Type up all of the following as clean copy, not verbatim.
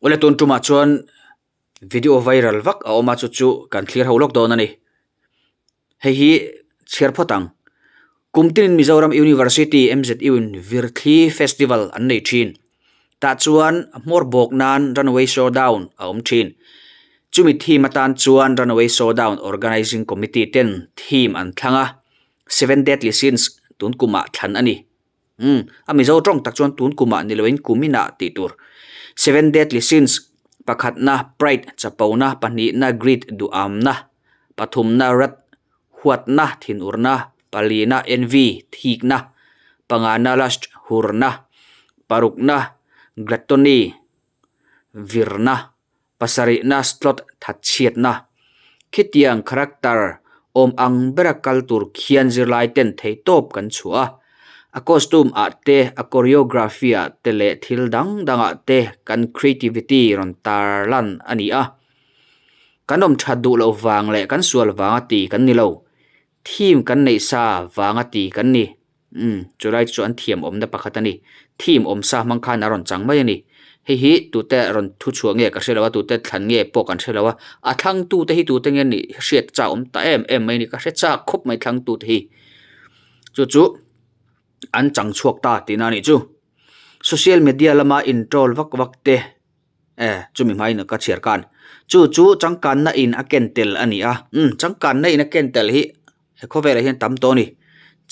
Awle tun tumah chuan video viral vak a awm a chu chu kan thlir ho lawk dawn a ni. Hei hi chhiar phawt ang. Kum tinin Mizoram University MZU in Virthli Festival an nei thin. Tah chuan hmawr bawk nan Runaway Showdown a awm thin. Chumi theme atan chuan Runaway Showdown Organising Committee ten theme an thlang a, Seven Deadly Sins tun kumah thlan a ni. Umm, a Mizo tawng tak chuan tun kumah ni loin kuminah tih tur. Seven Deadly Sins, pakhatna Pride, chapona, pahnihna Greed, duhamna, pathumna Wrath, huatna, thinurna, palina Envy, thikna, pangana Lust, hurna, parukna Gluttony, virna. Pasarihna slot thatchhiatna khitiang character awm ang bera kal tur khian zirlai ten theihtawp kan chhuah a, a costume ah te, a choreography ah te leh thil dang dang ah te kan creativity rawn tar lan a ni a. Kan awm that duh loh vang leh kan sual vanga ti kan ni lo, theme kan neih sa vanga ti kan ni. Umm, chulai chu an thiam awmna pakhat a ni. Theme awm sa hmang khan a rawn chang mai a ni. Hei hi tute rawn thu chhuah nge ka hre lo a, tute thlan nge pawh kan hre lo a. A thlangtute hi tute nge nih hriat chak awm ta em em mai a ni. Ka hre chak khawp mai thlangtute hi. Chu chu an chang chhuak ta tihna a nih chu. Social media lama in troll vak vak te e chumi hmain ka chhiar khan chu chu changkanna in a ken tel a ni a. Umm, changkanna in a ken tel hi. He khawvelah hian tam tawh a ni.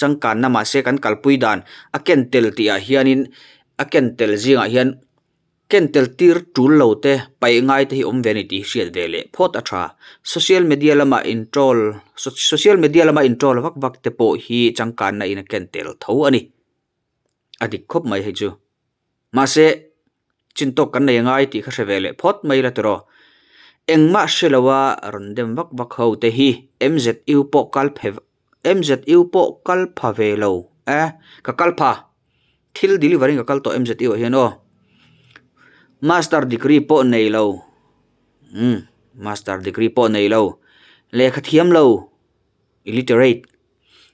Changkanna mahse kan kalpui dan a ken tel tih ah hianin a ken tel zingah hian ken tel tir tul lo te paih ngai te hi awm ve a ni tih hi hriat ve leh phawt a tha. Social media lamah in troll social media lama in troll vak vak te pawh hi changkanna in a ken tel tho a ni. A dik khawp mai hei chu. Mahse, chin tawk kan nei angai tih kha hre ve leh phawt mai ila tiraw. Engmah hre loa rawn dem vak vak ho te hi MZU pawh kal phe MZU pawh kal pha ve lo e, ka kal pha. Thil delivery in ka kal tawh MZU ah hian aw. Master degree pawh nei lo, umm master degree pawh nei lo, lehkha thiam lo, illiterate,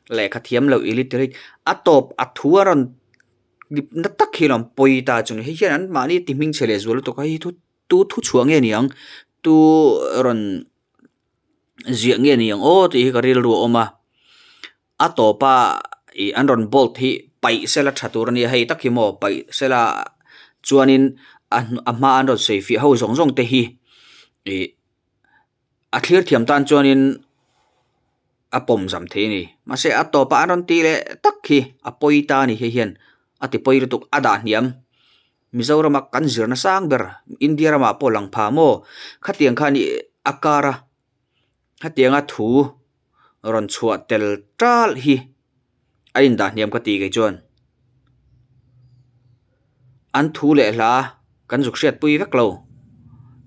lehkha thiam lo illiterate, a tawp a thu a rawn na tak hi lawm pawi ta chu ni hei hian an mahni ti hming chhe leh zual lutuk a hei hi thu tu thu chhuah nge ni ang tu rawn ziah nge ni ang aw tih hi ka rilru a awm a a tawp a ih an rawn bolt hi paih sela tha tur a nia hei tak hi maw paih sela chuanin a a hma an rawn sawi fiah ho zawng zawng te hi ih. A thlir thiam tan chuanin a pawm zam thei a ni. Mahse a tawpah an rawn tih leh tak khi a pawi ta a ni hei hian a ti pawi lutuk a dah hniam. Mizorama kan zirna sang ber India ramah pawh lang pha maw khatiang khan ih a kar a khatianga thu rawn chhuah tel tal hi a indah hniam ka ti kei chuan an thu leh hla kan zuk hriat pui vek lo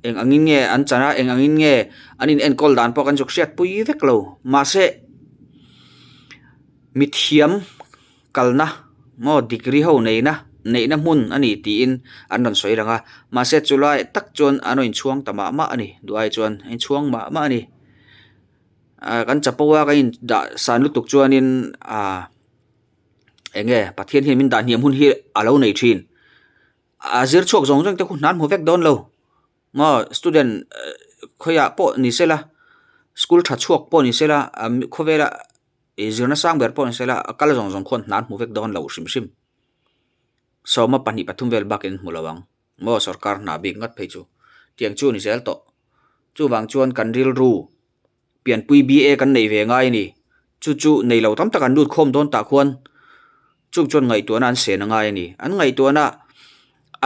eng angin nge an chan a eng angin nge an in enkawl dan pawh kan zuk hriat pui vek lo mahse mithiam kalna maw degree ho neihna neihna hmun a ni tiin an rawn sawi lang a mahse chulai tak chuan an rawn inchhuang ta mah mah a ni duh ai chuan a inchhuang mah mah a ni. Ah kan chapo a kan in dah san lutuk chuanin ah eng nge Pathian hian min dah hniam hun hi a lo nei thin a zir chhuak zawng zawng te khu hnan hmu vek dawn lo maw student khawiah pawh ni sela school tha chhuak pawh ni sela khawvela ih zirna sang ber pawh ni sela a kal zawng zawng khuan hnan hmu vek dawn lo hrim hrim sawma pahnih pathum vel bakin an hmu lo ang. Maw sorkar hna bik ngat phei chu tiang chu a ni zel tawh. Chuvang chuan kan rilru pianpui BA kan neih ve ngai a ni. Chu chu nei lo tam tak an lut khawm dawn tah khuan chung chuan ngaihtuahna an sen a ngai a ni. An ngaihtuahna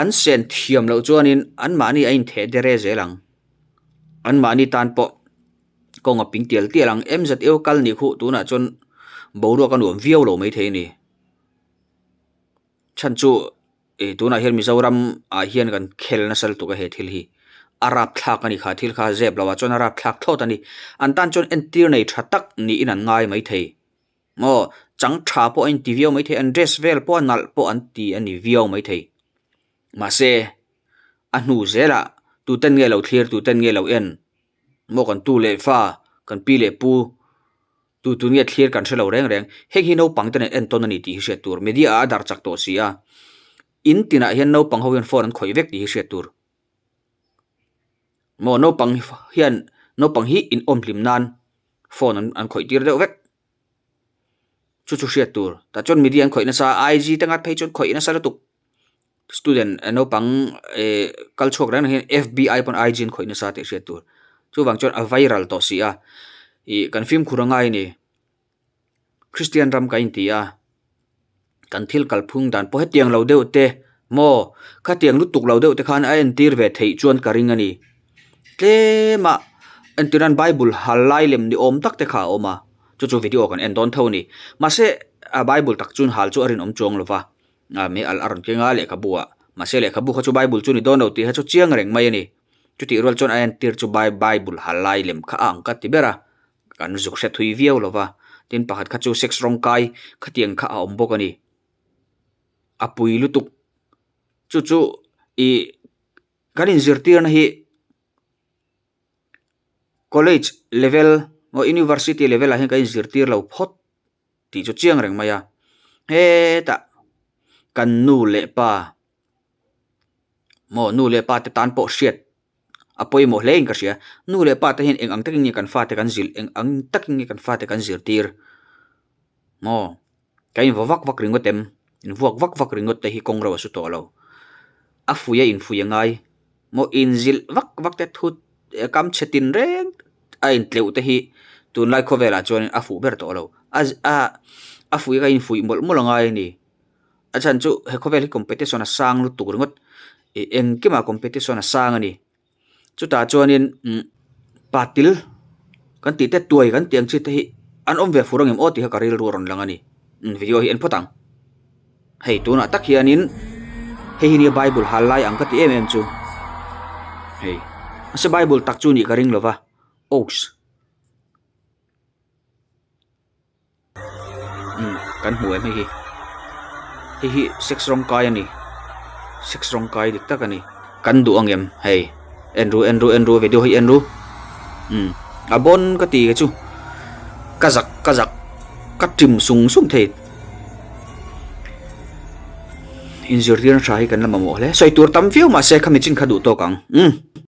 an sen thiam loh chuanin anmahni a intheh dere zel ang. Anmahni tan pawh kawng a ping tial tial ang. MZU kal nih khuh tunah chuan boruak a nuam viau lo maithei a ni. Chhan chu ih tunah hian Mizoram ah hian kan khel nasa lutuk a he thil hi a rapthlak a ni kha thil kha zep lo ah chuan a rapthlak thlawt a ni an tan chuan entir nei tha tak niin an ngai maithei maw chang tha pawh a inti viau maithei an dress vel pawh a nalh pawh an ti a ni viau maithei mahse a hnu zelah tuten nge lo thlir tuten nge lo en maw kan tu leh fa kan pi leh pu. Tu tu nge thlir kan hre lo reng reng. Heng hi naupang te nen entawn a ni tih hi hriat tur. Media ah a dar chak tawh si a. In tinah hian naupang ho hian phone an khawih vek tih hi hriat tur. Maw naupang hian naupang hi inawm hlim nan phone an an khawih tir deuh vek. Chu chu hriat tur. Tah chuan media an khawih nasa a, IG te ngat phei chuan khawih nasa lutuk. Student naupang eh kal chhuak reng reng hian FBI pawn IG an khawih nasa tih hriat tur. Chuvang chuan a viral tawh si a, ih kan fimkhur a ngai a ni. Kristian ram kan inti a, kan thil kalphung dan pawh hetiang lo deuh te maw khatiang lutuk lo deuh te khan a entir ve theih chuan ka ring a ni. Tlem a entir nan Bible hal lai lem ni awm tak te kha a awm a, chu chu video kan en dawn tho a ni. Mahse a Bible tak chuan hal chu a rinawm chuang lo va, a mei alh a rawn keng a lehkhabu ah, mahse lehkhabu kha chu Bible chu ni dawn lo tih kha chu chiang reng mai a ni. Chutih rual chuan a entir chu Bible hal lai lem kha a ang ka ti ber a. Kan zuk hre thui viau lo va, tin pakhat kha chu sex rawng kai khatiang kha a awm bawk a ni. A pui lutuk. Chu chu ih kan inzirtirna hi college level emaw university level ah hian kan inzirtir lo phawt tih chu chiang reng mai a. Hetah kan nu leh pa maw nu leh pa te tan pawh hriat a pawimawh hle in ka hria. Nu leh pa te hian eng ang takin nge kan fate kan zilh eng ang takin nge kan fate kan zirtir maw? Kan invaw vak vak ringawt em? Invuak vak vak ringawt te hi kawng reuh a su tawh lo. A fui a infui a ngai maw? Inzilh vak vak te thut kam chhe tin reng a intleuh te hi tunlai khawvelah chuan a fuh ber tawh lo. A a a fui a infuih mawlh mawlh a ngai a ni. A chhan chu he khawvel hi competition a sang lutuk ringawt ih engkimah competition a sang a ni chutah chuanin umm patil kan tih te tuai kan tih ang chi te hi an awm ve fur ang em aw tih kha ka rilru a rawn lang a ni umm video hi en phawt ang hei tunah tak hianin hei hi nia bible hal lai ang ka ti em em chu hei mahse bible tak chu nih ka ring lova oaks. Umm kan hmu em hei hi hei hi sex rawng kai a ni sex rawng kai dik tak a ni kan duh ang em hei en ru en ru en ru video hi en ru umm a bawn ka ti kei chu ka zak ka zak ka ṭim sung sung thei inzirtirna ṭha hi kan la mamawh hle sawi tur tam viau mahse khami chin kha duh tawk ang umm.